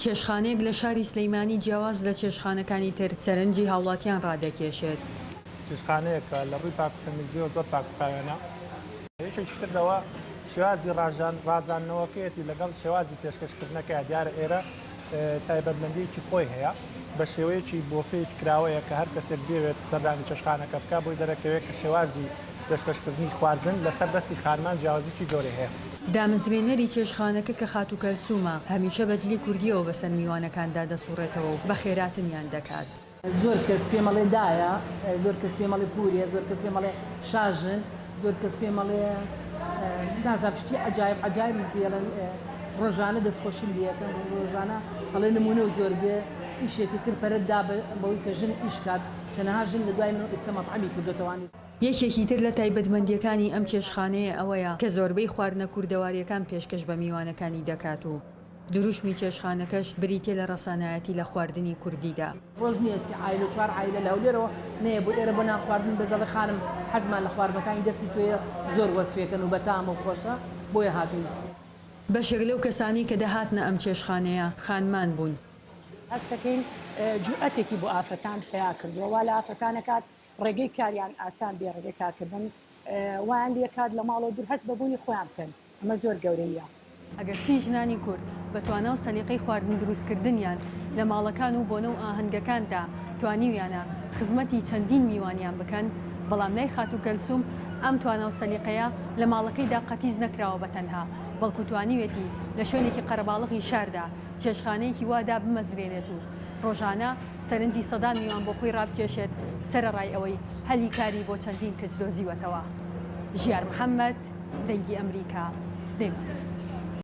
چێشتخانەیەک لە شاری سلیمانی جیاواز لە چێشتخانەکانی تر سەرنجی هاوڵاتیان ڕادەکێشێت. چێشتخانەیەکە لە ڕووی پاک و تەمیزیەوە زۆر پاک و خاوێنە. یەکێکی تر لەوە شێوازی ڕازاندنەوەکەیەتی لەگەڵ شێوازی پێشکەشکردنەکەیا، دیارە ئێرە تایبەتمەندییەکی خۆی هەیە بە شێوەیەکی بۆفەیەکی کراوەیە کە هەر کەسێک بیەوێت سەردانی چێشتخانەکە بکات بۆی دەرەکەوێت کە شێوازی پێشکەشکردنی خواردن لەسەر دەستی خانمان جیاوازیی گەورەی هەیە. دامەزرێنەری چێشتخانەکە کە خاتوو کەلسومە، هەمیشە بە جلی کوردییەوە بەسەر میوانەکاندا دەسوڕێتەوە و بەخێراتنیان دەکات. زۆر کەس پێم ئەڵێ دایە، زۆر کەس پێم ئەڵێ پوورێ، زۆر کەس پێم ئەڵێ شاژن، زۆر کەس پێم ئەڵێ نازانم شتی عەجایب عەجایبم پێ ئەڵێن، ڕۆژانە دەستخۆشیم لێ ئەکەن، ڕۆژانە ئەڵێ نموونە و زۆر بێ ئیشێکت کرد پەرەت دا بەوەی کە ژن ئیش کات، چەنەها ژن لە دوای منەوە ئێستا مەتعەمی کردۆتەوانی. یەکێکی تر لە تایبەتمەندییەکانی ئەم چێشتخانەیە ئەوەیە کە زۆربەی خواردنە کوردەوارییەکان پێشکەش بە میوانەکانی دەکات و دروشمی چێشتخانەکەش بریتیە لە ڕەسەنایەتی لە خواردنی کوردیدا. ڕۆژ نییە سێ عایلە چوار عایلە لە هەولێرەوە نەیە بۆ ئێرە بۆ نان خواردن بەس ئەڵێ خانم حەزمان لە خواردنەکانی دەستی تۆیە زۆر وەسفێکەن و بەتامە و خۆشە بۆیە هاتووین. بەشێک لەو کەسانەی کە دەهاتنە ئەم چێشتخانەیە خانمان بوون. هەست دەکەین جورئەتێکی بۆ ئافرەتان پەیا کردووە، وا لە ئافرەتان ئەکات ڕێگەی کاریان ئاسان بێ، ڕێگەی کارکردن وایان لێکات لە ماڵەوە دوور هەست بە بوونی خۆیان بکەن، ئەمە زۆر گەورەییە. ئەگەرچی ژنانی کورد بە توانا و سەلیقەی خواردن دروستکردنیان لە ماڵەکان و بۆنە و ئاهەنگەکاندا توانیویانە خزمەتی چەندین میوانیان بکەن، بەڵام لای خاتوو کەلسوم ئەم توانا و سەلیقەیە لە ماڵەکەیدا قەتیس نەکراوە بە تەنها، بەڵکو توانیوێتی لە شوێنێکی قەرەباڵغی شاردا چێشتخانەیەکی وا دابمەزرێنێت و ڕۆژانە سەرنجی سەدان میوان بۆ خۆی ڕابکێشێت، سەرەڕای ئەوەی هەلی کاری بۆ چەندین کچ دۆزیوەتەوە. ژیار محەمەد، دەنگی ئەمریکا، سلێمانی.